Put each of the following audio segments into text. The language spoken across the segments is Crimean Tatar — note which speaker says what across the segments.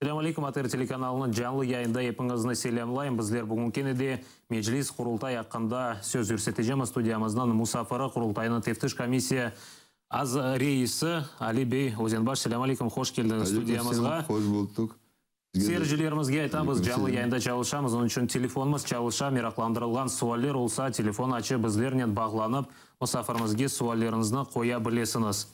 Speaker 1: Selâm aleyküm, ATR telekanalınıñ canlı yayında epiñizni selâmlayım. Bizler bugün kene de Meclis, Qurultay aqqında söz yürsetecemiz. Studiyamıznıñ musafiri, Qurultaynıñ Teftiş komissiya az reisi Ali bey Özenbaş. Selâm aleyküm, hoş keldiñiz studiyamızğa.
Speaker 2: Aleyküm selâm, hoş buldıq.
Speaker 1: Seyircilerimizge aytamız, canlı yayında çalışamız, onıñ içün telefonımız çalışa, meraqlandırılğan sualler olsa, telefon açıp, bizlernen bağlanıp, musafirimizge sualleriñizni qoya bilesiñiz.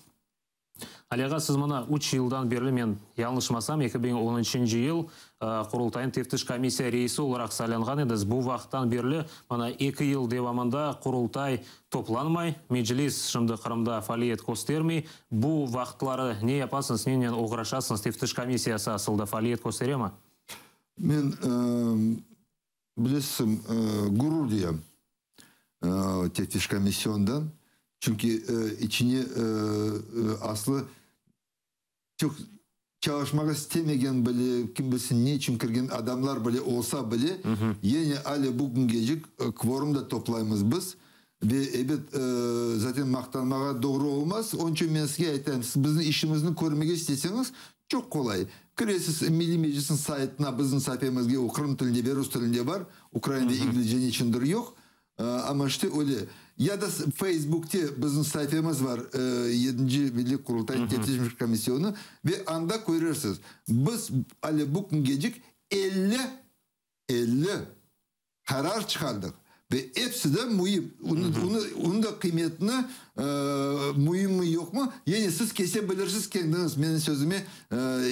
Speaker 1: Ali ağa, siz mına üç yıldan berli, men yañlışmasam, 2013 yıl Qurultaynıñ Teftiş komissiya reisi olaraq saylanğan ediñiz. Bu vaqıttan berli, mına eki yıl devamında Qurultay toplanmay, Meclis şimdi Qırımda faaliyet köstermey. Bu vaqıtları ne yapasıñız, nenen oğraşasıñız, Teftiş komissiyası asıl da faaliyet kösteremi?
Speaker 2: Men, bilesiñ, gurur duyam Teftiş komisyondan, çünki içine aslı çoq çalışmağa istemegen bile, kim bilsin ne içün kirgen adamlar bile olsa bile, yine ale bugüngecik kvorum da toplaymız biz. Ve ebet, zaten maqtanmağa doğru olmaz, onıñ içün men sizge aytayım, siz bizim işimizni körmege isteseñiz, çoq qolay. Kiresiz Milliy Meclisniñ saytına, bizim sayfemizge, o qırım tilinde ve rus tilinde bar, ukrain ve inglizce neçündir yoq, amma işte öyle. Ya da Feysbukte bizim sayfemiz bar, Yedinci Milliy Qurultay Teftiş Komisyonı, ve anda körersiz, biz ale bu küngecik 50, 50 qarar çıqardıq ve episi de müim. Onıñ da qıymetini, müimmi, yoqmı, yani siz kese bilirsiz kendiñiz, menim sözüme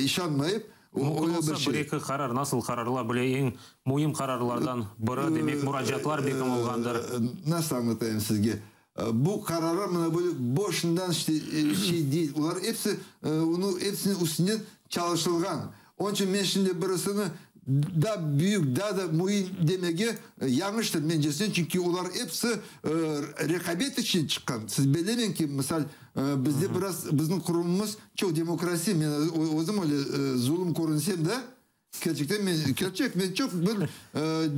Speaker 2: işanmayıp.
Speaker 1: Mümkün olsa, bir-eki qarar, nasıl qararlar bile, eñ müim qararlardan biri, demek, muracaatlar bekim olğandır.
Speaker 2: Nasıl añlatayım sizge? Bu qararlar mına böyle boşundan işte şey değil. Olar episi, onı episiniñ üstünden çalışılğan. Onıñ içün men şimdi birisini daa büyük, daa da müim demege yañlıştır mencesine, çünki olar episi reqabet içün çıqqan. Siz bellemeñ ki, misal, bizde biraz bizim qurumımız çoq demokrasi, men özüm öyle zulum körünsem de, kerçekten men, kerçek, men çoq bir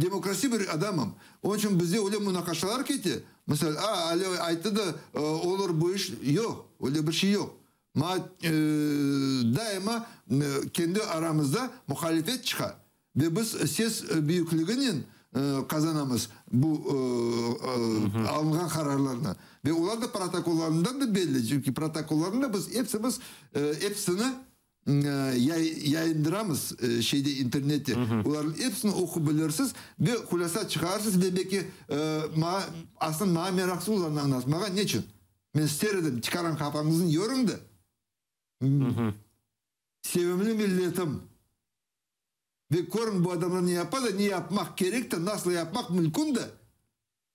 Speaker 2: demokrasi bir adamım. Onıñ içün bizde öyle munaqaşalar kete, misal, a, Ali ayttı da, olur bu iş, yoq, öyle bir şey yoq. Ma daima kendi aramızda muhalifet çıqa ve biz ses büyükliginen qazanamız bu alınğan qararlarnı. Ve olar da protokollarından da belli, çünki protokollarını biz epsimiz episini yayındıramız şeyde internette. Olarnıñ episini oqup bilirsiz ve hulâsa çıqarırsız ve belki maña aslında maña meraqsız olarnı añlatmağa neçün? Men ister edim, çıqarıñ qafañıznı, yörüñ de. Sevimli milletim! Ve körüñ, bu adamlar ne yapa da, ne yapmaq kerek de, nasıl yapmaq mümkün de.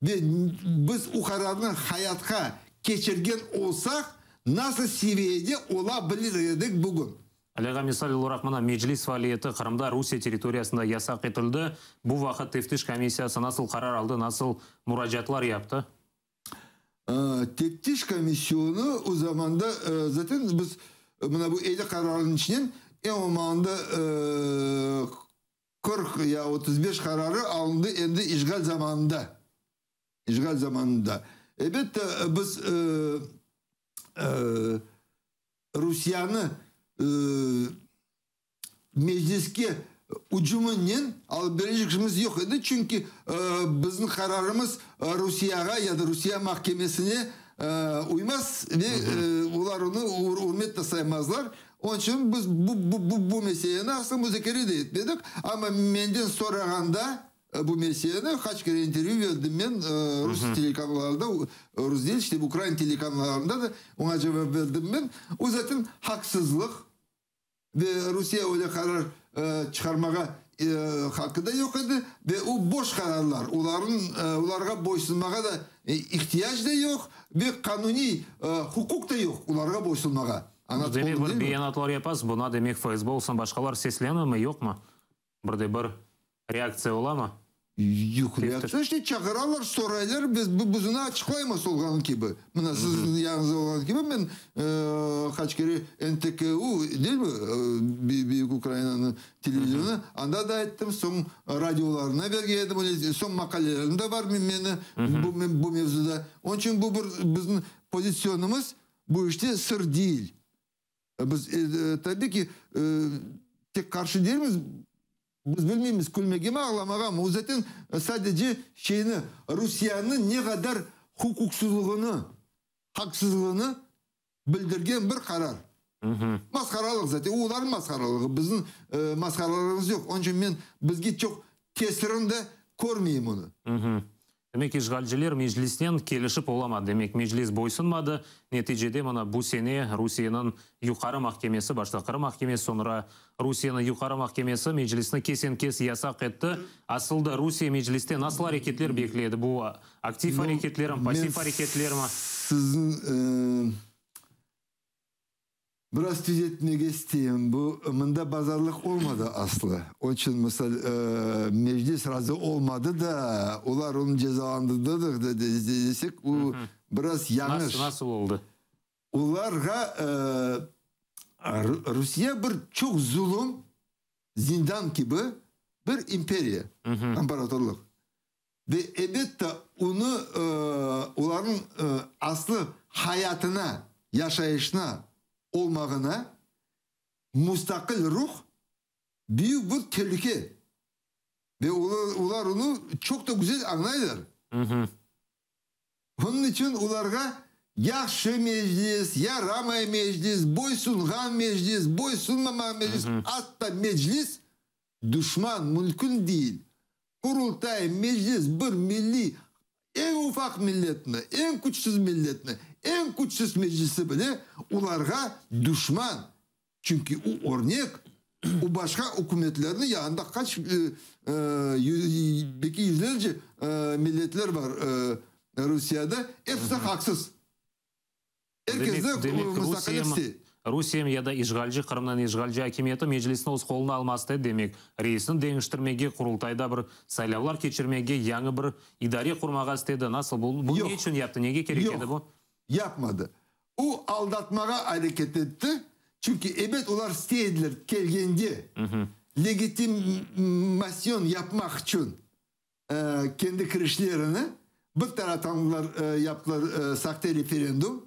Speaker 2: Ve biz o qararnı hayatqa keçirgen olsaq, nasıl seviyede ola bilir edik bugün?
Speaker 1: Ali ağa, misal olaraq, mına, Meclis faaliyeti Qırımda Rusiye territoriyasında yasaq etildi. Bu vaqıt Teftiş komissiyası nasıl qarar aldı, nasıl muracaatlar yaptı?
Speaker 2: Teftiş komisyonı o zamanda zaten biz mına bu 50 qararnıñ içinden eñ olmağanda 40 ya 35 qararı alındı endi işğal zamanında. İşğal zamanında. Elbette, biz Rusiyeni Mecliske ücüminen alıp berecek işimiz yoq edi, çünki bizim qararımız Rusiyağa ya da Rusiye mahkemesine uymaz ve olar onı ürmet de saymazlar. Onıñ içün biz bu meseleni aslı muzakere de etmedik. Amma menden sorağanda bu meseleni, qaç kere intervyü berdim men rus telekanallarında, rus değil, işte ukrain telekanallarında da oña cevap berdim men. O zaten haqsızlıq. Ve Rusiye öyle qarar çıqarmağa haqqı da yoq edi. Ve o boş qararlar, olarnıñ, olarğa boysunmağa da ihtiyac da yoq ve qanuniy huquq da yoq olarğa boysunmağa.
Speaker 1: Añlatıp Demek, oldım, bir değil mi? beyanatlar yapasız, buna demek FSB olsun, başqalar seslenmeymi, yoqmı? Bir de bir reaktsiya olamı?
Speaker 2: Yoq, reaktsiya işte çağıralar, soraylar, biz biz onı açıqlaymız olğanı kibi. Mına siziñ yanıñızda olğanı kibi men qaç kere NTKU, değil mi, Büyük Ukrainanıñ televizionu, anda da ayttım, soñ radiolarına bergen edim, soñ maqalelerim de bar meni bu mevzuda. Onıñ içün bu bir bizim pozisyonımız, bu işte sır değil. Biz, tabi ki, Tek qarşı degilmiz, biz bilmeymiz, külmegemi, ağlamağamı. O zaten sadece şeyni, Rusiyeniñ ne qadar huquqsızlığını, haqsızlığını bildirgen bir qarar. Masharalıq zaten, olarnıñ masharalığı, bizim masharalığımız yoq. Onıñ içün men bizge çoq tesirini de körmeyim onı.
Speaker 1: Demek, işğalciler Meclisnen kelişip olamadı. Demek, Meclis boysunmadı. Neticede, mına bu sene Rusiyeniñ Yuqarı mahkemesi, başta Qırım mahkemesi, soñra Rusiyeniñ Yuqarı mahkemesi Meclisni kesen-kes yasaq etti. Asıl da Rusiye Mecliste nasıl areketler bekley edi? Bu aktiv areketlermi, passiv areketlermi?
Speaker 2: Siziñ biraz tüzetmege isteyim. Bu, mında bazarlıq olmadı aslı. Onıñ içün, misal, Meclis razı olmadı da, olar onı cezalandırdı desek, o biraz yañlış.
Speaker 1: Nasıl oldı?
Speaker 2: Olarğa Rusiye bir çoq zulum, zindan kibi bir imperiya, imperatorlıq. Ve elbette onı, olarnıñ aslı hayatına, yaşayışına olmağına mustaqil ruh büyük bir telüke. Ve olar onı çoq da güzel añlaylar. Onıñ içün olarğa yahşı meclis, yaramay meclis, boysunğan meclis, boysunmamağan meclis, atta meclis duşman mümkün değil. Qurultay, meclis bir milliy, eñ ufaq milletni, eñ küçsüz milletni, eñ küçsüz meclisi bile olarğa duşman. Çünki o örnek, o başqa ükümetlerniñ yanında qaç, belki yüzlerce milletler bar Rusiyada, episi haqsız. Er kes de mustaqillik istey.
Speaker 1: Rusiye ya da işğalci, Qırımnıñ işğalci akimiyeti Meclisni öz qoluna almaz edi, demek, reisni deñiştirmege, Qurultayda bir saylavlar keçirmege, yañı bir idare qurmağa istedi. Nasıl? Bu ne içün yaptı? Nege kerek edi bu?
Speaker 2: Yoq, yapmadı. O aldatmağa areket etti, çünki ebet olar istey ediler kelgende legitimasyon yapmaq içün kendi kirişlerini, bir taraftan olar yaptılar sahte referendum,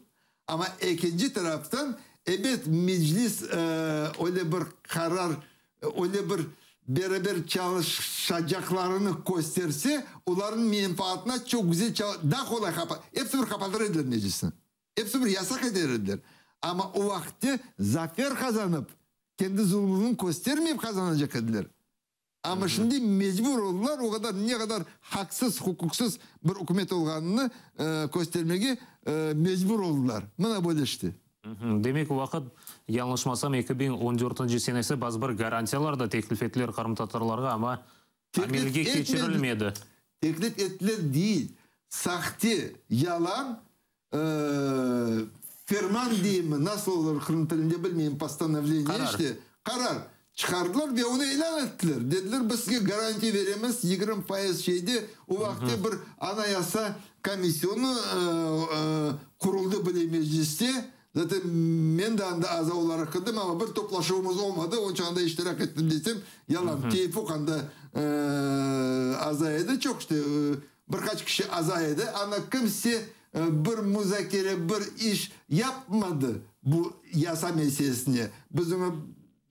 Speaker 2: amma ekinci taraftan ebet Meclis öyle bir qarar, öyle bir beraber çalışacaqlarını kösterse, olarnıñ menfaatına çoq güzel, daa qolay, episi bir qapatır ediler Meclisni. Episi bir yasaq eter ediler. Amma o vaqıtte zafer qazanıp, kendi zulumlığını köstermeyip qazanacaq ediler. Amma şimdi mecbur oldılar, o qadar ne qadar haqsız, huquqsız bir ükümet olğanını köstermege mecbur oldılar. Mına böyle işte.
Speaker 1: Demek, o vaqıt, yañlışmasam, 2014-nci senesi bazı bir garantiyalar da teklif ettiler qırımtatarlarğa, amma amelge keçirilmedi.
Speaker 2: Teklif ettiler değil, sahte, yalan ferman deyimmi, nasıl olur qırım tilinde bilmeyim, postanovleniye işte, qarar çıqardılar ve onı ilân ettiler. Dediler, biz sizge garantiya beremiz, 20% şeyde, o vaqıtte bir anayasa komisyonı quruldı bile mecliste, zaten men de anda aza olaraq kirdim, amma bir toplaşuvımız olmadı, onıñ içün anda iştirak ettim desem, yalan, Teyfuk anda aza edi, çoq işte. Bir qaç kişi aza edi, amma kimse bir muzakere, bir iş yapmadı bu yasa meselesine. Biz oña,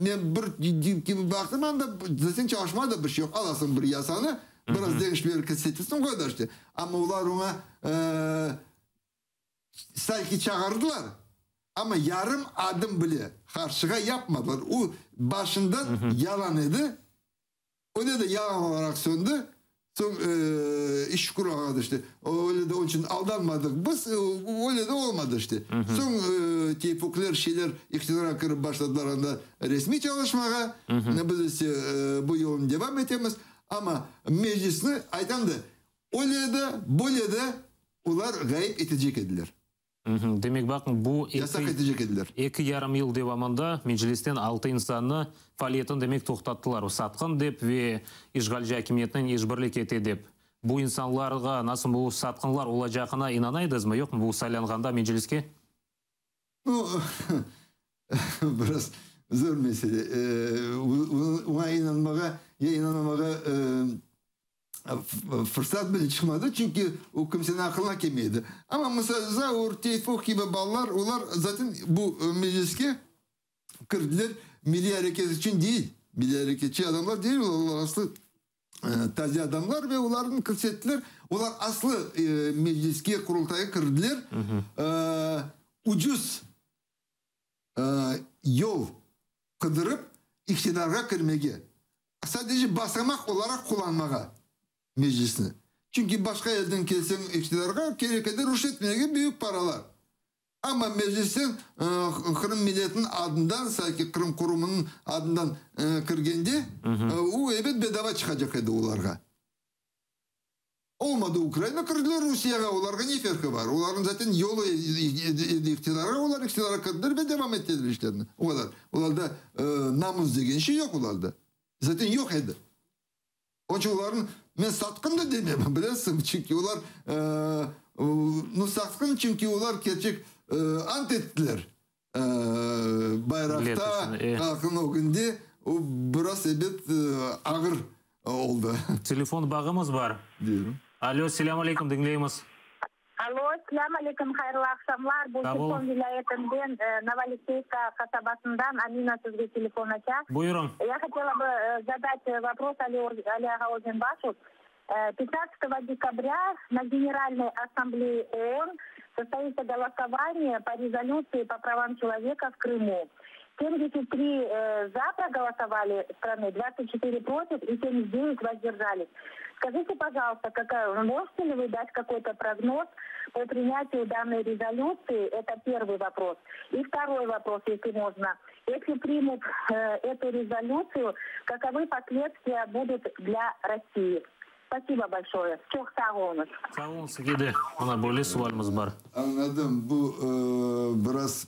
Speaker 2: men bir kibi baqtım anda, zaten çalışma da bir şey yoq, alasıñ bir yasanı, biraz deñişmeler kirsetesiñ, o qadar işte. Amma olar oña sanki çağırdılar, amma yarım adım bile qarşığa yapmadılar. O başından yalan edi. Öyle de yalan olaraq söndi. Soñ iş şükür ağa işte. Öyle de onıñ içün aldanmadıq biz. Öyle de olmadı işte. Soñ teyfukler, şeyler iqtidara kirip başladılar anda resmiy çalışmağa. Biz ise bu yolnı devam etemiz. Amma meclisni, aytam da, öyle de, böyle de olar ğayıp etecek ediler.
Speaker 1: Demek, baqıñ, bu
Speaker 2: Yasaq etecek ediler.
Speaker 1: eki yarım yıl devamında Meclisten altı insannı faaliyetini, demek, toqtattılar, o satqın dep ve işğalci akimiyetnen işbirlik ete dep. Bu insanlarğa nasıl bu satqınlar olacağına inana ediñizmi, yoqmı, bu saylanğanda Mecliske?
Speaker 2: Nu, biraz zor mesele. Oña inanmağa ya inanmamağa fırsat bile çıqmadı, çünki o kimseniñ aqılına kelmeydi. Amma, misal, Zaur, Teyfuq kibi balalar, olar zaten bu mecliske kirdiler milliy areket içün değil. Milliy areketçi adamlar değil, olar aslı taze adamlar ve olarnı kirsettiler. Olar aslı Mecliske, Qurultayğa kirdiler ucuz yol qıdırıp iqtidarğa kirmege, sadece basamaq olaraq qullanmağa Meclisni. Çünki başqa yerden kelseñ iqtidarğa, kerek edi rüşvet bermege büyük paralar. Amma Meclisten Qırım milletiniñ adından, sanki Qırım qurumınıñ adından kirgende, o, ebet, bedava çıqacaq edi olarğa. Olmadı, Ukraina kirdiler Rusiyağa, olarğa ne ferqı bar? Olarnıñ zaten yolu edi iqtidarğa, olar iqtidarğa kirdiler ve devam ettiler işlerini. O qadar. Olarda namus degen şey yoq olarda. Zaten yoq edi. Onıñ içün olarnı men satqın da demem, bilesiñ, çünki olar, nu, satqın, çünki olar kerçek ant ettiler bayraqta, halqnıñ ögünde, o biraz, ebet, ağır oldı.
Speaker 1: Telefon bağımız bar. Alo, selâm aleyküm, diñleymiz.
Speaker 3: Alo, selâm aleyküm, hayırlı aqşamlar. Bu Herson vilâyetinden, Novoalekseyevka qasabasından Amina sizge telefon aça.
Speaker 1: Buyurıñ.
Speaker 3: Ya hotela bı zadat vopros Ali ağa Özenbaşu. Pyatnadtsatogo dekabrya na Generalnoy Assambleye OON sostoitsâ golosovaniye po rezolütsii po pravam çeloveka v Krımu. 73 za proголосовали strany, 24 против и 79 воздержались. Скажите, пожалуйста, какая, можете ли вы дать какой-то прогноз по принятию данной резолюции? Это первый вопрос. И второй вопрос, если можно. Если примут эту резолюцию, каковы последствия будут для России? Спасибо большое. Çoq sağ oluñız.
Speaker 1: Sağ oluñ sizge de. Mına böyle sualimiz bar.
Speaker 2: Añladım. Bu biraz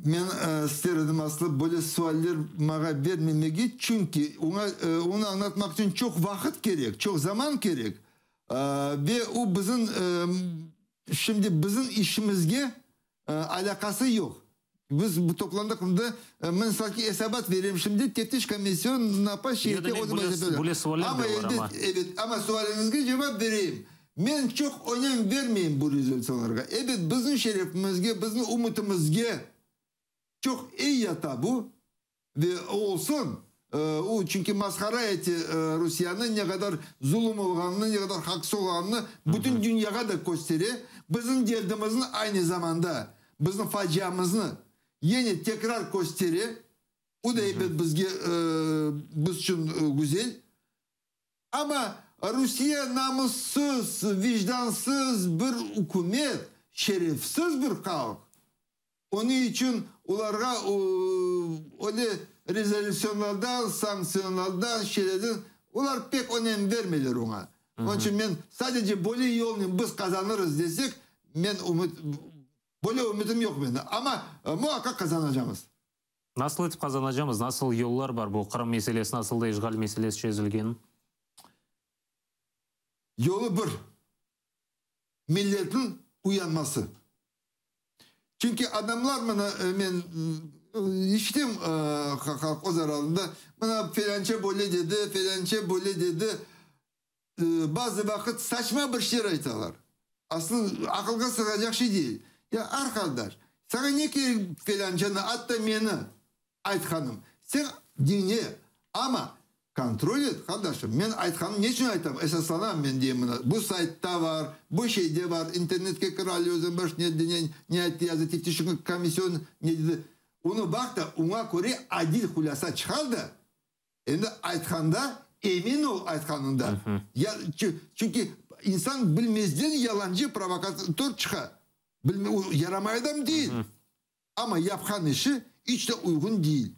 Speaker 2: Men ister edim aslı böyle sualler maña bermemege, çünki oña onı añlatmaq içün çoq vaqıt kerek, çoq zaman kerek. Ve o bizim şimdi bizim işimizge alâqası yoq. Biz bu toplandıq mında, men sanki esabat berem şimdi, teftiş komisyon napa şey ete,
Speaker 1: özü vazife. Böyle sualler de bar amma.
Speaker 2: Ebet, amma sualiñizge cevap bereyim. Men çoq önem bermeyim bu rezolütsiyalarğa. Ebet, bizim şerefimizge, bizim ümütimizge çoq eyi yata bu. Ve olsun, o, çünki masqara ete Rusiyanı, ne qadar zulum olğanını, ne qadar haqsız olğanını bütün dünyağa da köstere. Bizim derdimizni aynı zamanda, bizim faciamıznı yene tekrar köstere. O da ebet bizge, biz içün güzel. Amma Rusiye namussız, vicdansız bir ükümet, şerefsiz bir halq. Onıñ içün olarğa öyle rezolütsionlardan, sanktsiyalardan, şeylerden, olar pek önem bermeyler oña. Onıñ içün men sadece böyle yolnen biz qazanırız desek, men ümüt, böyle ümütim yoq mende. Amma muaqqaq qazanacamız.
Speaker 1: Nasıl etip qazanacamız? Nasıl yollar bar bu Qırım meselesi, nasıl da işğal meselesi çezilgen?
Speaker 2: Yolu bir, milletniñ uyanması. Çünki adamlar mına, men işitem halq öz aralarında, mına felânça böyle dedi, felânça böyle dedi. Bazı vaqıt saçma bir şeyler aytalar. Aslı aqılğa sığacaq şey değil. Ya, arqadaş, saña ne kerek felâncanı, atta meni aytqanım? Sen diñle, amma kontrol et, qardaşım, men aytqanım ne içün aytam, esaslanam men deyim mına, bu saytta bar, bu şeyde bar, internetke kir, Ali Özenbaş ne dedi, ne ayttı, yazdı, teftiş komisyon ne dedi, onı baq da, oña köre adil hulâsa çıqar da, Endi aytqanda, emin ol aytqanında. Ya, çünki insan bilmezden yalancı, provokatör çıqa. Bilme, o yaramay adam değil. Amma yapqan işi iç de uyğun değil.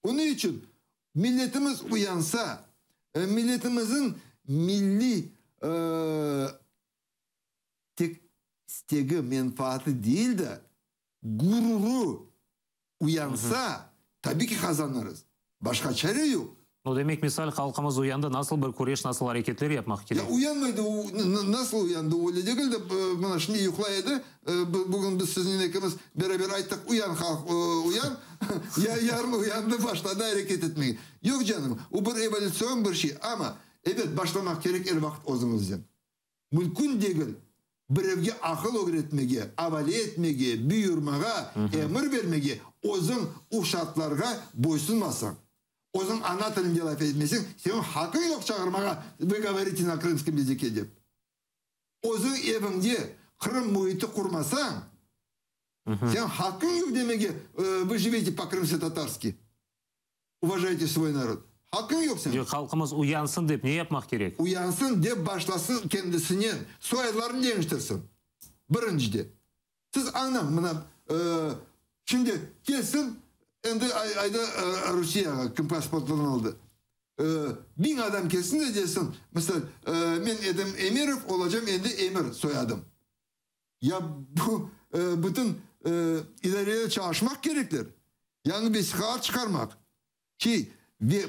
Speaker 2: Onıñ içün milletimiz uyansa, milletimizniñ milliy tek istegi, menfaatı değil de, gururı Uyansa, tabiy ki qazanırız. Başqa çare yoq.
Speaker 1: No, demek, misal, halqımız uyandı, nasıl bir küreş, nasıl areketler yapmaq kerek?
Speaker 2: Ya uyanmaydı, o nasıl uyandı, öyle degil de, mına şimdi yuqlay edi, bugün biz siznen ekimiz beraber ayttıq, uyan, halq, uyan, ya yarın uyandı, başladı areket etmege. Yoq, canım, o bir evolütsion bir şey, amma, ebet, başlamaq kerek er vaqıt özümizden. Mümkün degil. Birevge aqıl ögretmege, avale etmege, buyurmağa, emir bermege özüñ u şartlarğa boysunmasañ, özüñ ana tilinde laf etmeseñ, seniñ haqqıñ yoq çağırmağa vı govorite na krımskom yazıke dep. Özüñ eviñde Qırım müiti qurmasañ, seniñ haqqıñ yoq demege vı jivete po krımsko-tatarski. Uvajayte svoy narod. Haqqıñ yoq seniñ.
Speaker 1: Yoq, halqımız uyansın dep ne yapmaq kerek?
Speaker 2: Uyansın dep başlasın kendisinen, soyadlarını deñiştirsin. Birincide. Siz añlañ, mına, şimdi kelsin, endi ayda Rusiyağa, kim pasportlarını aldı, biñ adam kelsin de desin, misal, men edim Emirov, olacam endi Emir soyadım. Ya bu bütün idareler çalışmaq kerekler, yañı vesiqalar çıqarmaq. Ki, ve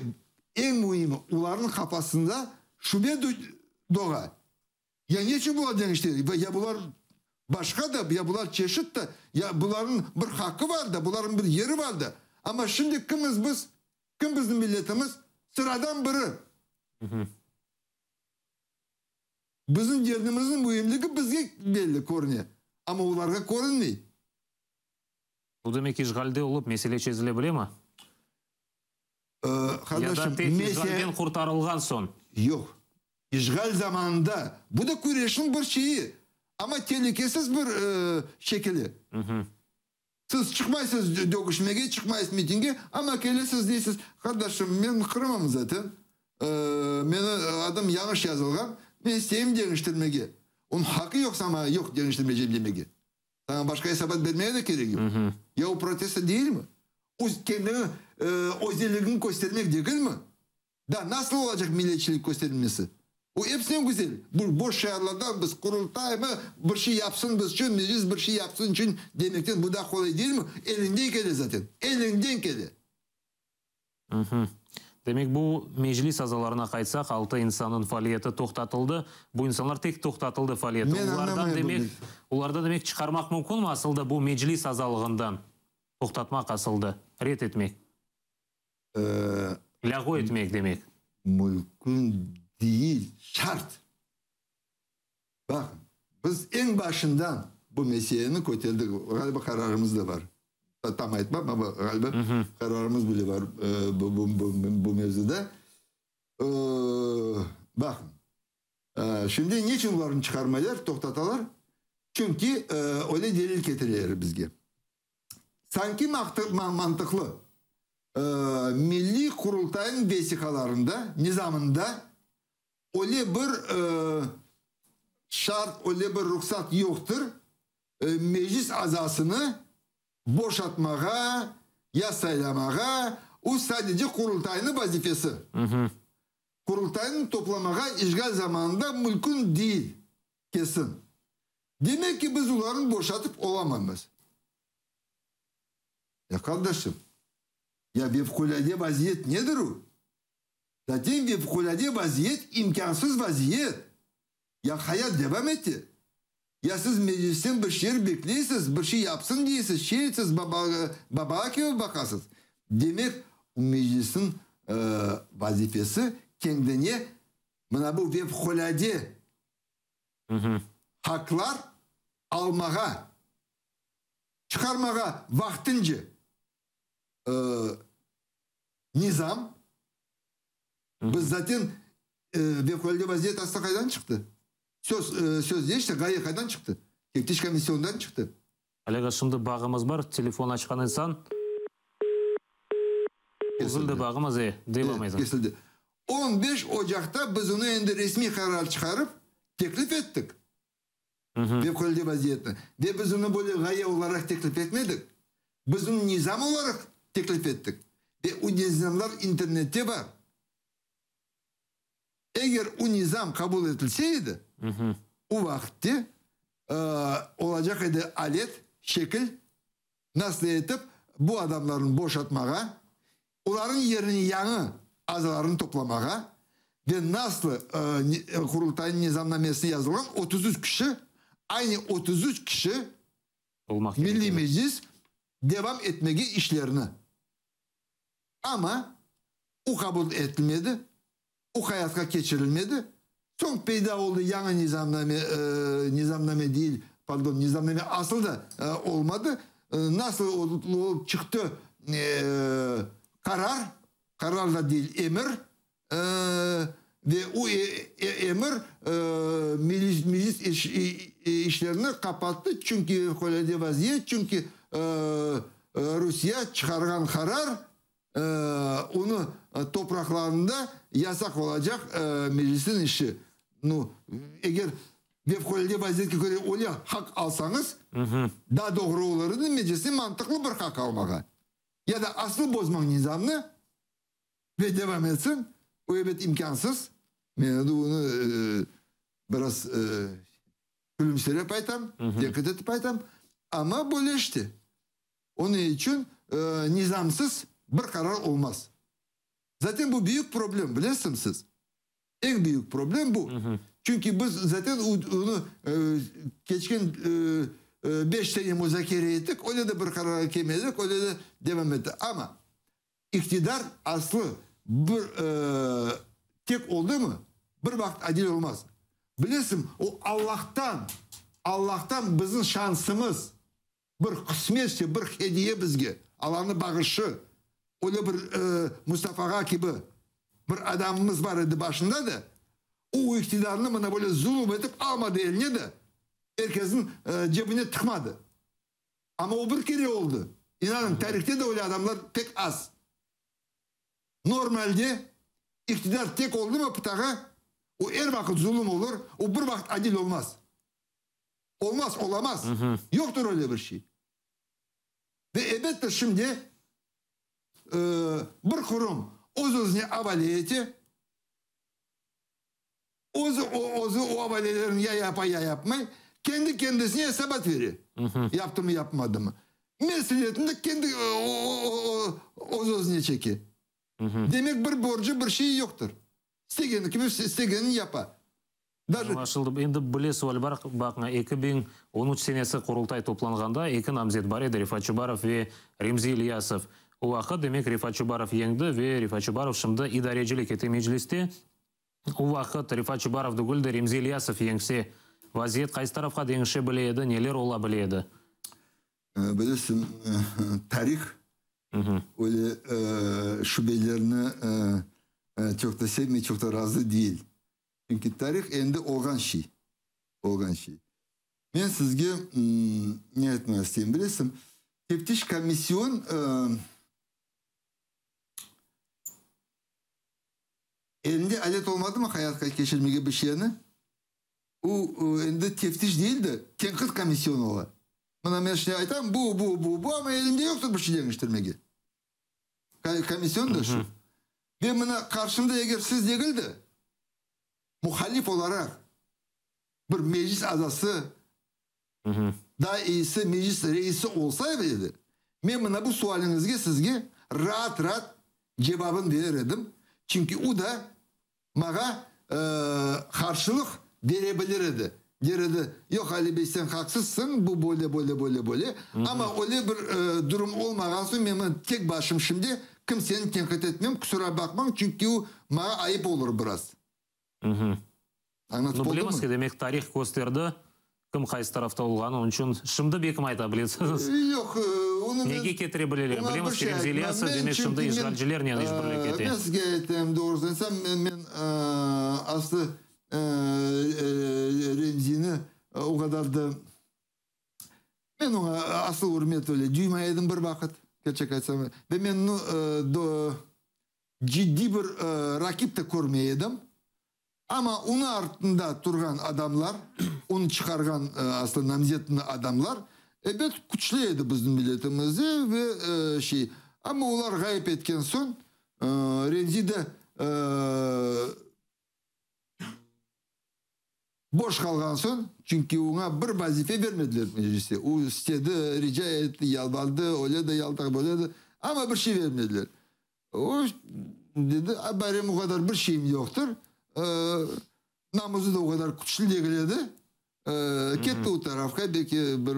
Speaker 2: eñ müimi, olarnıñ qafasında şübe doğa. Ya neçün bular deñişti? Ya bular başqa da, ya bular çeşit da, ya bularnıñ bir haqqı bar da, bularnıñ bir yeri bar da. Amma şimdi kimiz biz? Kim bizim milletimiz? Sıradan biri. Bizim derdimizniñ müimligi bizge belli körüne, amma olarğa körünmey.
Speaker 1: Bu demek işğalde olıp mesele çezile bilemi? Ya da tek işğalden qurtarılğan soñ?
Speaker 2: Yoq. İşğal zamanında, bu da küreşniñ bir şeyi, amma telükesiz bir şekili. Siz çıqmaysız dögüşmege, çıqmaysız mitingge, amma kelesiz, deysiz, qardaşım, men Qırımım zaten, meni adım yañış yazılğan, men isteyim deñiştirmege. Onıñ haqqı yoq saña yoq deñiştirmeycem demege. Saña başqa esabat bermege de kerek yoq. Ya o protesto değilmi? Öz kendini, özelligiñni köstermek degilmi? Da nasıl olacaq milletçilik kösterilmesi? O episinden güzel. Bu boş şiarlardan biz Qurultaymı bir şey yapsın biz içün, Meclis bir şey yapsın içün demekten bu daa qolay değilmi? Eliñden kele zaten. Eliñden kele.
Speaker 1: Demek, bu Meclis azalarına qaytsaq, altı insannıñ faaliyeti toqtatıldı. Bu insanlar tek toqtatıldı faaliyeti.
Speaker 2: Men
Speaker 1: Olardan
Speaker 2: añlamayım
Speaker 1: demek,
Speaker 2: bunı.
Speaker 1: olardan demek çıqarmaq mümkünmi asılda bu Meclis azalığından? Toqtatmaq asılda, red etmek. Lâğu etmek demek.
Speaker 2: Mümkün değil, şart. Baqıñ, biz eñ başından bu meseleni köterdik, ğaliba qararımız da bar. Tam aytmam, amma ğaliba qararımız bile bar bu mevzuda. Baqıñ, şimdi niçün olarnı çıqarmaylar, toqtatalar? Çünki öyle delil ketireler bizge. Sanki mantıqlı, Milliy Qurultaynıñ vesiqalarında, nizamında öyle bir şart, öyle bir ruhsat yoqtır, meclis azasını boşatmağa ya saylamağa, o sadece Qurultaynıñ vazifesi. Qurultaynı toplamağa işğal zamanında mümkün değil, kesin. Demek ki, biz olarnı boşatıp olamaymız. Ya, qardaşım, ya vefqulâde vaziyet nedir o? Zaten vefqulâde vaziyet imkânsız vaziyet. Ya hayat devam ete. Ya siz meclisten bir şeyler bekleysiz, bir şey yapsın deysiz, şey etsiz, babağa kibi baqasız. Demek, meclisniñ vazifesi kendine mına bu vefqulâde Haqlar almağa, çıqarmağa vaqtınca nizam, biz zaten fevqulâde vaziyet aslı qaydan çıqtı? Söz, söz de işte, ğaye qaydan çıqtı? Teftiş komisyonından çıqtı.
Speaker 1: Olega, şimdi bağımız bar, telefon açqan insan. Üzüldi bağımız, e, devam etiñ.
Speaker 2: Kesildi. 15 ocaqta biz onı endi resmiy qarar çıqarıp, teklif ettik. Fevqulâde vaziyetni. Ve biz onı böyle ğaye olaraq teklif etmedik. Biz onı nizam olaraq teklif ettik. Ve o nizamlar internette bar. Eger o nizam qabul etilse edi, o vaqıtte olacaq edi alet, şekil, nasıl etip bu adamlarnı boşatmağa, olarnıñ yerine yañı azalarnı toplamağa ve nasıl Qurultaynıñ nizamnamesinde yazılğan 33 kişi, aynı 33 kişi Milliy Meclis devam etmege işlerini. Amma o qabul etilmedi, o hayatqa keçirilmedi. Soñ peyda oldı yañı nizamname, nizamname değil, pardon, nizamname asıl da olmadı. Nasıl olıp çıqtı qarar, qarar da değil, emir ve o emir meclis işlerini qapattı, çünki fevqulâde vaziyet, çünki Rusiye çıqarğan qarar Onı topraqlarında yasaq olacaq meclisniñ işi. Nu, eger fevqulâde vaziyetke köre öyle haq alsañız, daa doğru olur edi meclisniñ mantıqlı bir haq almağa. Ya da asıl bozmañ nizamnı ve devam etsin, o ebet imkânsız. Men endi onı biraz külümsirep aytam, tenqit etip aytam, amma böyle işte. Onıñ içün nizamsız bir qarar olmaz. Zaten bu büyük problem, bilesiñ siz. Eñ büyük problem bu. Çünki biz zaten onı keçken beş sene muzakere ettik, öyle de bir qararğa kelmedik, öyle de devam etti. Amma iqtidar aslı bir tek oldımı, bir vaqıt adil olmaz. Bilesiñ, o Allahtan, Allahtan bizim şansımız. Bir qısmetse, bir hediye bizge, Allanıñ bağışı, öyle bir Mustafa ağa kibi bir adamımız bar edi başında da, o iqtidarnı mına böyle zulum etip almadı eline de, er kesniñ cebine tıqmadı. Amma o bir kere oldı. İnanıñ, tarihte de öyle adamlar pek az. Normalde, iqtidar tek oldımı pıtağa, o er vaqıt zulum olur, o bir vaqıt adil olmaz. Olmaz, olamaz. Yoqtır öyle bir şey. Ve elbette şimdi bir qurum öz-özüne avale ete, özü özü o avalelerini ya yapa, ya yapmay, kendi kendisine esabat bere, yaptımı, yapmadımı. Mesüliyetini de kendi öz-özüne çeke. Demek bir borcu, bir şeyi yoqtır. İstegeni kibi istegenini yapa.
Speaker 1: Añlaşıldı. Endi bile sual bar, baqıñ, 2013 senesi Qurultay toplanğanda eki namzet bar edi, Refat Çubarov ve Remzi İlyasov. O vaqıt, demek, Refat Çubarov yeñdi ve Refat Çubarov şimdi idarecilik ete Mecliste. O vaqıt Refat Çubarov degil de, Remzi İlyasov yeñse, vaziyet qaysı tarafqa deñişe bile edi, neler ola bile edi?
Speaker 2: Bilirsiñ, tarih öyle şübelerni çoq da sevmey, çoq da razı değil. Çünki tarih endi olğan şey, olğan şey. Men sizge ne aytmağa isteyim, bilesiñ, teftiş komission elinde alet olmadımı hayatqa keçirmege bir şeyni, o endi teftiş değil de, tenqit komisyonı ola. Mına men şimdi aytam, bu, bu, bu, bu, amma elimde yoqtır bir şey deñiştirmege. Komisyon da şu. Ve mına qarşımda eger siz degil de, muhalif olaraq bir meclis azası, daa eyisi meclis reisi olsa edi, men mına bu sualiñizge sizge raat-raat cevabını berer edim. Çünki o da Maña qarşılıq bere bilir edi. Der edi, Yoq, Ali bey, sen haqsızsıñ, bu böyle, böyle, böyle, böyle. Amma öyle bir durum olmağan soñ, men mına tek başım şimdi, kimseni tenqit etmem, qusura baqmañ, çünki o maña ayıp olur biraz.
Speaker 1: Añlatıp oldumı? Bilemiz ki, demek, tarih kösterdi, kim qaysı tarafta olğanı, onıñ içün şimdi bekim ayta bilesiñiz.
Speaker 2: Yoq, onı men.
Speaker 1: Nege ketire bileler? Bilemiz ki, Remzi İlyasov, demek, şimdi işğalcilernen işbirlik ete.
Speaker 2: Men sizge aytayım, doğrusını aytsam, men aslı Remzini o qadar da, men oña asıl ürmet öyle duymay edim bir vaqıt, kerçek aytsam. Ve men onı ciddiy bir rakip de körmey edim. Amma onıñ artında turğan adamlar, onı çıqarğan, aslı namzetini adamlar, ebet, küçlü edi bizim milletimizde ve şey, amma olar ğayıp etken soñ, Remzi de boş qalğan soñ, çünki oña bir vazife bermediler mecliste, o istedi, rica etti, yalvardı, öyle de yaltaq, böyle de, amma bir şey bermediler. O, dedi, a barem o qadar bir şeyim yoqtır, namusı da o qadar küçlü degil edi, ketti o tarafqa, belki bir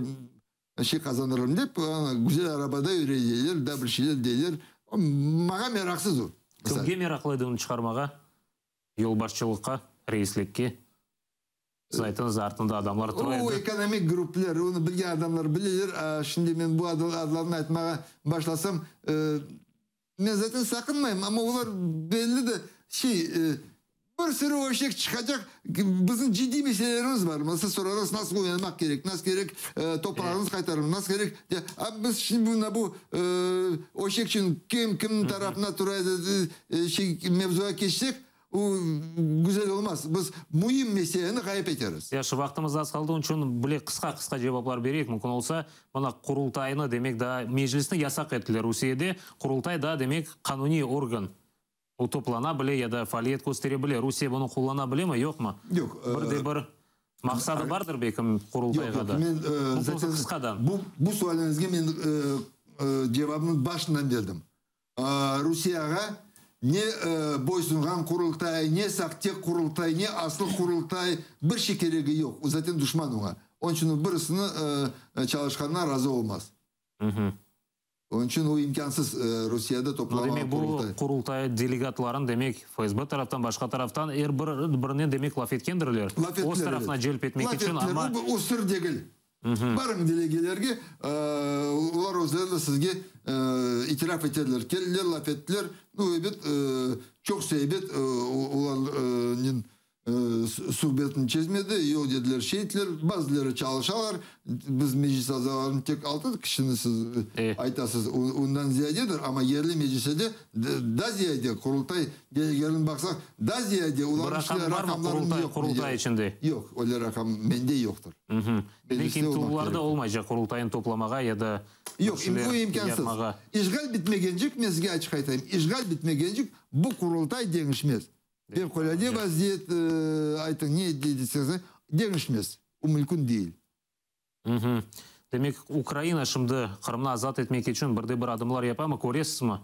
Speaker 2: şey qazanırım dep, ana, güzel arabada yüre deyler, da bir şeyler deyler, maña meraqsız o.
Speaker 1: Kimge meraqlı edi onı çıqarmağa, yolbaşçılıqqa? Reislikke? Siz ayttıñız, artında adamlar tura
Speaker 2: O
Speaker 1: edi.
Speaker 2: ekonomik grupler, onı bilgen adamlar bileler. A, şimdi men bu adlarnı aytmağa başlasam, men zaten saqınmayım, amma olar belli de şey, bir sürü öşek çıqacaq. Bizim ciddiy meselelerimiz bar. Mesela sorarsız, nasıl oynamaq kerek, nasıl kerek toprağımız qaytarmaq, nasıl kerek. A biz şimdi mına bu öşek içün kim kimniñ tarafına tura edi, şey mevzuğa keçsek, O, güzel olmaz. Biz müim meseleni ğayıp eteriz.
Speaker 1: Yahşı, vaqtımız az qaldı, onıñ içün bile qısqa-qısqa cevaplar bereyik, mümkün olsa. Mına, Qurultaynı, demek, daa Meclisni yasaq ettiler Rusiyede. Qurultay daa, demek, qanuniy organ. O toplana bile ya da faaliyet köstere bile. Rusiye bunı qullana bilemi, yoqmı?
Speaker 2: Yoq.
Speaker 1: Bir de bir maqsadı bardır, belkim, Qurultayğa da.
Speaker 2: Yoq, yoq. Men,
Speaker 1: Mümkün olsa,
Speaker 2: zaten
Speaker 1: qısqadan.
Speaker 2: bu, bu sualiñizge men cevabnı başından berdim. Rusiyağa ne boysunğan Qurultay, ne sahte Qurultay, ne asıl Qurultay, bir şey keregi yoq. O zaten duşman oña. Onıñ içün o birisini çalışqanına razı olmaz. Onıñ içün o imkânsız Rusiyada toplanğan
Speaker 1: Demek,
Speaker 2: Qurultay.
Speaker 1: bu Qurultay delegatların, demek, FSB taraftan, başqa taraftan er bir birinen, demek, laf etkendirler.
Speaker 2: Laf ettiler,
Speaker 1: Öz tarafına
Speaker 2: evet.
Speaker 1: celp etmek
Speaker 2: Laf
Speaker 1: içün,
Speaker 2: ettiler.
Speaker 1: amma.
Speaker 2: O sır degil. Barıñ delegelerge, olar özleri de sizge itiraf eterler. Keldiler, laf ettiler. Nu, ebet, çoqsa ebet, olarnen suhbetini çezmedi. Yoq dediler, şey ettiler. Bazıları çalışalar. Biz meclis azalarınıñ tek altı kişini siz aytasız, ondan ziyadedir. Amma yerli mecliste de daa ziyade, Qurultay delegelerine baqsaq, daa ziyade.
Speaker 1: Bir
Speaker 2: Olarnıñ içinde
Speaker 1: raqam barmı
Speaker 2: raqamlarım
Speaker 1: Qurultay,
Speaker 2: yoq.
Speaker 1: Qurultay içinde?
Speaker 2: Yoq, öyle raqam mende yoqtır.
Speaker 1: Demek, ıntıluvlar da olmaycaq Qurultaynı toplamağa ya da bir
Speaker 2: Yoq,
Speaker 1: şeyler
Speaker 2: bu imkânsız.
Speaker 1: yapmağa.
Speaker 2: İşğal bitmegencik, men sizge açıq aytayım, işğal bitmegencik bu Qurultay deñişmez. Fevqulâde vaziyet aytıñ, ne deseñiz, deñişmez. O mümkün değil.
Speaker 1: Demek, Ukraina şimdi Qırımnı azat etmek içün bir de bir adımlar yapamı, köresizmi?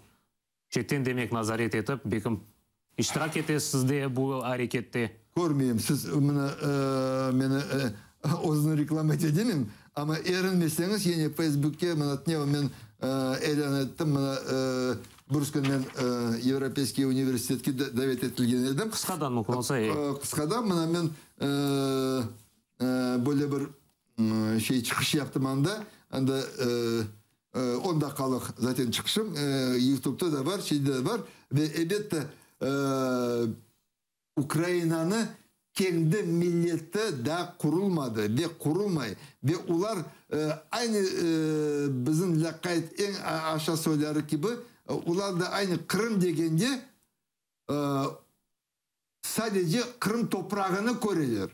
Speaker 1: Çetten, demek, nazaret etip, belkim, iştirak etesiz de bu arekette?
Speaker 2: Körmeyim. Siz mına meni özüni reklama ete demeyim, amma erinmeseñiz, yine Facebookke mına tnevin men elân ettim, mına bir kün men Yevropeyskiy universitetke davet etilgen edim.
Speaker 1: Qısqadan mümkün olsa, e.
Speaker 2: Qısqadan mına men böyle bir şey çıqış yaptım anda, anda on daqqalıq zaten çıqışım, YouTube'da da bar, şeyde de bar ve elbette Ukrainanı kendi milleti daa qurulmadı ve qurulmay ve olar aynı bizim lâqayt eñ aşa soyları kibi, olar da aynı Qırım degende sadece Qırım toprağını köreler.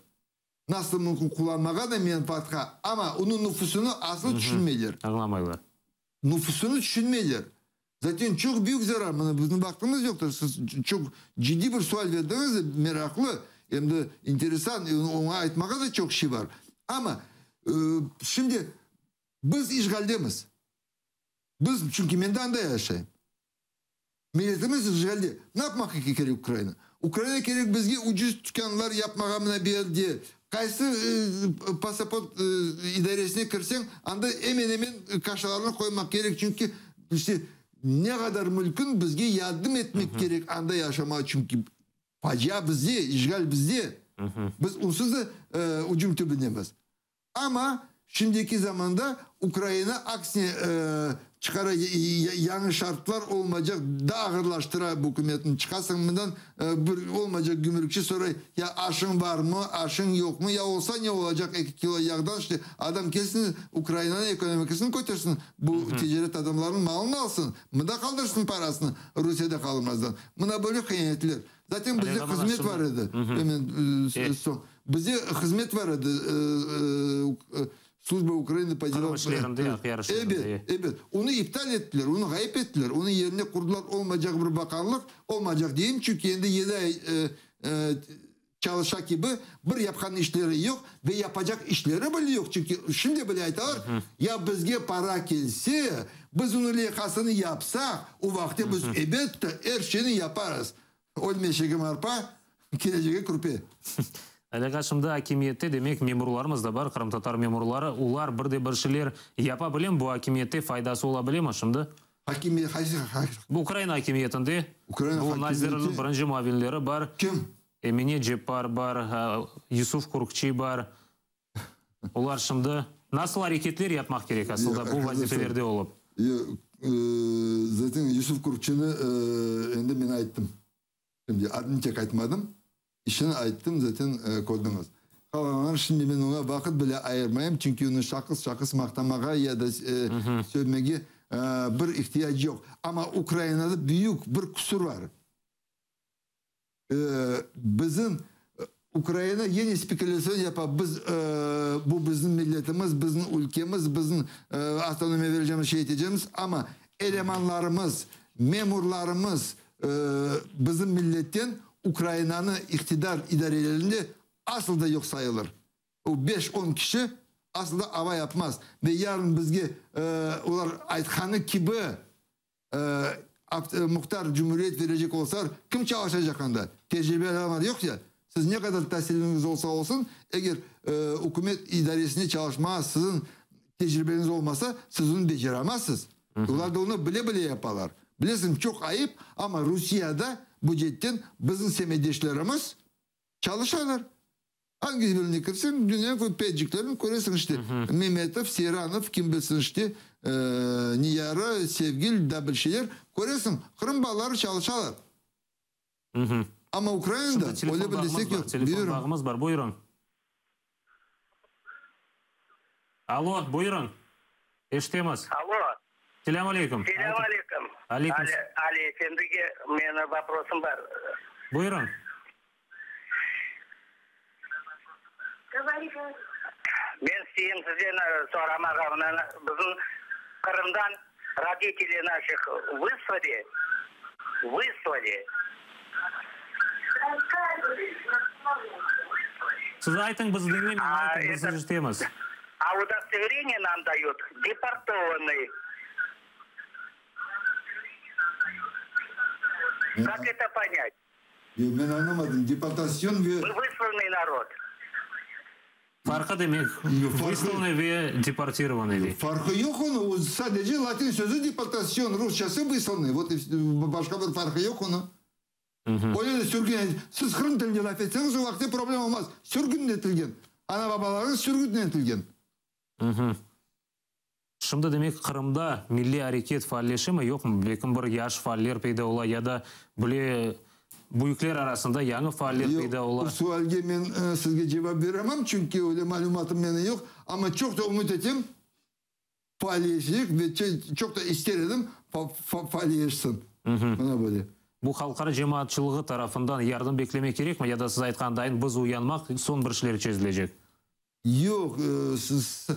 Speaker 2: Nasıl mümkün qullanmağa da menfaatqa, amma onıñ nufusını asıl tüşünmeyler.
Speaker 1: Añlamaylar.
Speaker 2: Nufusını tüşünmeyler. Zaten çoq büyük zarar, mına bizim vaqtımız yoqtır, siz çoq ciddiy bir sual berdiñiz, meraqlı, em de interesant, oña aytmağa da çoq şey bar. Amma şimdi biz işğaldemiz. Biz, çünki men de anda yaşayım. Milletimiz işğalde. Ne yapmaq kerek Ukraina? Ukraina kerek bizge ucuz tükânlar yapmağa mına bu yerde. Qaysı pasaport idaresine kirseñ, anda emen-emen kaşalarnı qoymaq kerek, çünki işte ne qadar mülkün bizge yardım etmek kerek anda yaşamağa, çünki facia bizde, işğal bizde. Biz onsuz da ucum tübündemiz. Amma şimdiki zamanda Ukraina aksine çıqara, yañı şartlar olmaycaq, daa ağırlaştıra bu ükümetni. Çıqasıñ mından, bir olmaycaq gümrükçi soray, ya aşıñ barmı, aşıñ yoqmı, ya olsa ne olacaq eki kilo yağdan, işte adam kelsin Ukrainanıñ ekonomikasını kötersin, bu ticaret adamlarınıñ malını alsın, mında qaldırsın parasını, Rusiyede qalmazdan. Mına böyle hıyanetler. Zaten bizde hızmet bar edi. Hemen soñ. Bizde hızmet bar edi, Slujba Ukrainy po delam.
Speaker 1: Qırım işlerinde, Aqyar işlerinde.
Speaker 2: Ebet, ebet. Onı iptal ettiler, onı ğayıp ettiler. Onıñ yerine qurdılar olmaycaq bir bakanlıq, olmaycaq deyim, çünki endi yedi ay çalışa kibi, bir yapqan işleri yoq ve yapacaq işleri bile yoq, çünki şimdi bile aytalar, ya bizge para kelse, biz onıñ leyhasını yapsaq, o vaqıtte biz ebette er şeyni yaparız. Ölmeşegim arpa, kelecegi kürpe.
Speaker 1: Alâqa şimdi akimiyette, demek, memurlarımız da bar, qırımtatar memurları, olar bir de bir şeyler yapa bilemi, bu akimiyette faydası ola bilemi şimdi?
Speaker 2: Akimiyet qaysı?
Speaker 1: Bu Ukraina akimiyetinde,
Speaker 2: Ukraina
Speaker 1: bu nazirniñ
Speaker 2: akimiyeti
Speaker 1: birinci muavinleri bar.
Speaker 2: Kim?
Speaker 1: Emine Ceppar bar, Yusuf Kurkçi bar. Olar şimdi nasıl areketler yapmaq kerek asılda bu vazifelerde olıp?
Speaker 2: Zaten Yusuf Kurkçini endi men ayttım. Şimdi adını tek aytmadım, işini ayttım, zaten kördiñiz. Qalğanlar şimdi men oña vaqıt bile ayırmayım, çünki onı şahıs-şahıs maqtamağa ya da sövmege bir ihtiyac yoq. Amma Ukrainada büyük bir qusur bar. Bizim Ukraina yine spekulâtsion yapa, biz, bu bizim milletimiz, bizim ülkemiz, bizim avtonomiya berecemiz, şey etecemiz, amma elemanlarımız, memurlarımız bizim milletten Ukrainanı iqtidar idarelerinde asıl da yoq sayılır. O beş-on kişi asıl da ava yapmaz ve yarın bizge olar aytqanı kibi Muhtar cumhuriyet verecek olsalar, kim çalışacaq anda? Tecribeli adamlar yoq ya. Siz ne qadar tasiliñiz olsa olsun, eger ükümet idaresinde çalışmağa siziñ tecribeñiz olmasa, siz onı beceramazsız. Olar da onı bile-bile yapalar. Bilesiñ, çoq ayıp, amma Rusiyada bu cetten bizim semetdeşlerimiz çalışalar. Angi birine kirseñ, dünyanıñ köy peciklerini köresiñ işte. Memetov, Seyranov, kim bilsin işte, Niyara, Sevgil, daa bir şeyler köresiñ. Qırım balaları çalışalar. Amma Ukrainada öyle bir destek yoq.
Speaker 1: Telefon bağımız bar. Buyurıñ. Alo, buyurıñ. Eşitemiz.
Speaker 4: Alo.
Speaker 1: Selâm aleyküm.
Speaker 4: Selâm aleyküm.
Speaker 1: Aleyküm.
Speaker 4: Ali efendige meni vaprosım bar.
Speaker 1: Buyurıñ.
Speaker 4: Men isteyim sizden soramağa, mına bizim Qırımdan roditeli naşih vıslali, vıslali.
Speaker 1: Siz aytıñ, biz diñleymiz, aytıñ, biz eşitemiz.
Speaker 4: A udostovereniye nam dayut deportovanıy. Kak eto ponyat?
Speaker 2: Yoq, men añlamadım, deportasyon ve.
Speaker 4: Vıslanıy narod.
Speaker 1: Farqı demek, vıslanıy ve deportirovanıy dey.
Speaker 2: Farqı yoq onıñ, o sadece latin sözü deportasyon, rusçası vıslanıy, vot i vse, başqa bir farqı yoq onıñ. Öyle de sürgün, siz qırım tilinde laf etseñiz, o vaqıtte problem olmaz, sürgün etilgen, ana-babalarıñız sürgün etilgen.
Speaker 1: Şimdi, demek, Qırımda milliy areket faalleşemi, yoqmı? Belkim bir yaş faaller peyda ola ya da bile büyükler arasında yañı faaller peyda ola?
Speaker 2: Yoq, bu sualge men sizge cevap beremem, çünki öyle malümatım meni yoq. Amma çoq da ümüt etem, faalleşecek ve çoq da ister edim, faalleşsin. Mına böyle.
Speaker 1: Bu halqara cemaatçılığı tarafından yardım beklemek kerekmi ya da siz aytqan dayın biz uyanmaq, soñ bir şeyler çezilecek?
Speaker 2: Yoq, siz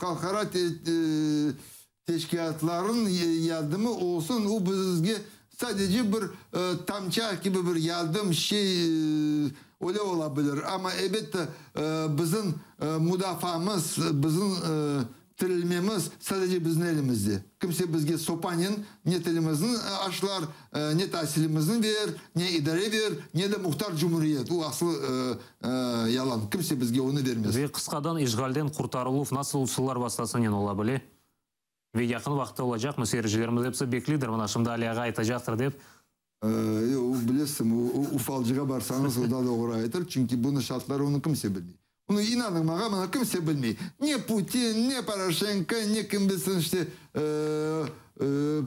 Speaker 2: halqara teşkilâtlarnıñ yardımı olsun, o bizge sadece bir tamça kibi bir yardım şey öyle ola bilir. Amma, elbette, bizim mudafaamız, bizim Tirilmemiz sadece bizim elimizde. Kimse bizge sopanen ne tilimizni aşlar, ne tasilimizni berer, ne idare berer, ne de muhtar cumhuriyet. O aslı yalan. Kimse bizge onı bermez.
Speaker 1: Ve qısqadan işğalden qurtarıluv nasıl usullar vastasınen ola bile? Ve yaqın vaqıtta olacaqmı? Seyircilerimiz episi bekleydir, mına şimdi Ali ağa aytacaqtır dep.
Speaker 2: Yoq, bilesiñ, o falcığa barsañız, o da doğru aytır, çünki bunıñ şartları onı kimse bilmey. Onı inanıñ maña, mına kimse bilmey. Ne Putin, ne Poroşenko, ne kim bilsin işte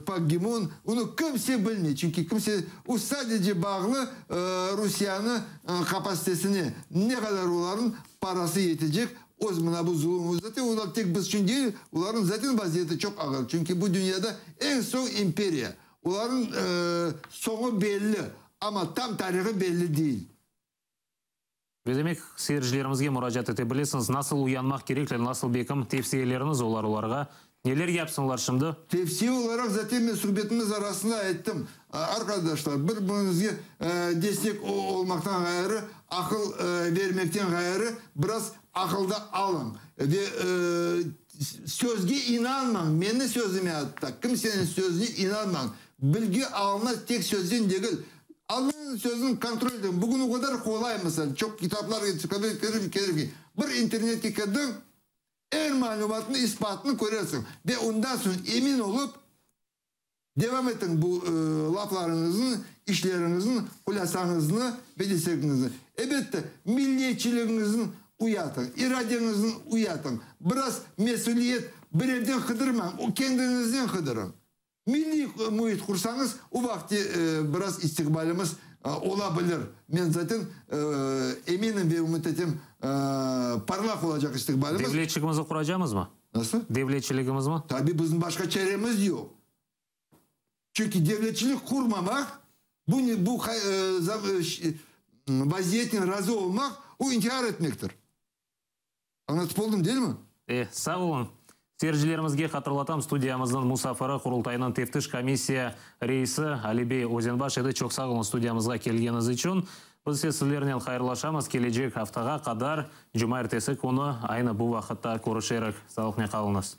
Speaker 2: Pak Gi-mun, onı kimse bilmey, çünki kimse, o sadece bağlı Rusiyanı kapasitesine, ne qadar olarnıñ parası yetecek, öz mına bu zulum, zaten olar tek biz içün değil, olarnıñ zaten vaziyeti çoq ağır, çünki bu dünyada eñ soñ imperiya. Olarnıñ soñu belli, amma tam tarihı belli değil.
Speaker 1: Ve demek, seyircilerimizge muracaat ete bilesiñiz, nasıl uyanmaq kerekler, nasıl bekim tevsiyeleriñiz olar olarğa, neler yapsınlar şimdi?
Speaker 2: Tevsiye olaraq zaten men suhbetimiz arasında ayttım, arqadaşlar, bir-biriñizge destek olmaqtan ğayrı, aqıl vermekten ğayrı, biraz aqıl da alıñ ve Sözge inanmañ, meni sözüme atta, kimseniñ sözüne inanmañ. Bilgi alına tek sözden degil, Allanıñ sözüni kontrol etiñ. Bugün o qadar qolay, misal, çoq kitaplar, entsiklopediya kelir ki, bir internetke kirdiñ, er malümatnıñ isbatını körersiñ ve ondan soñ emin olıp, Devam etiñ bu laflarıñıznı. işleriñizniñ hulâsañıznı ve destegiñizni. Elbette, milliyetçiligiñizni uyatıñ, iradeñizni uyatıñ. Biraz mesüliyet birevden qıdırmañ, kendiñizden qıdırıñ. Milliy müit qursañız, o vaqıt biraz istiqbalimiz ola bilir. Men zaten eminim ve ümüt etem, parlaq olacaq istiqbalimiz.
Speaker 1: Devletçigimizni quracamızmı?
Speaker 2: Nasıl?
Speaker 1: Devletçiligimizmi?
Speaker 2: Tabi, bizim başqa çaremiz yoq. Çünki devletçilik qurmamaq, bu bu vaziyetnen razı olmaq, o intihar etmektir. Añlatıp oldım, değil mi?
Speaker 1: E, sağ oluñ. Seyircilerimizge hatırlatam, studiyamıznıñ musafiri Qurultaynıñ teftiş komissiya reisi Ali bey Özenbaş edi. Çoq sağ oluñ studiyamızğa kelgeniñiz içün. Biz ise sizlernen hayırlaşamız. Kelecek aftağa qadar, cumaertesi künü aynı bu vaqıtta körüşerik. Sağlıqnen qalıñız.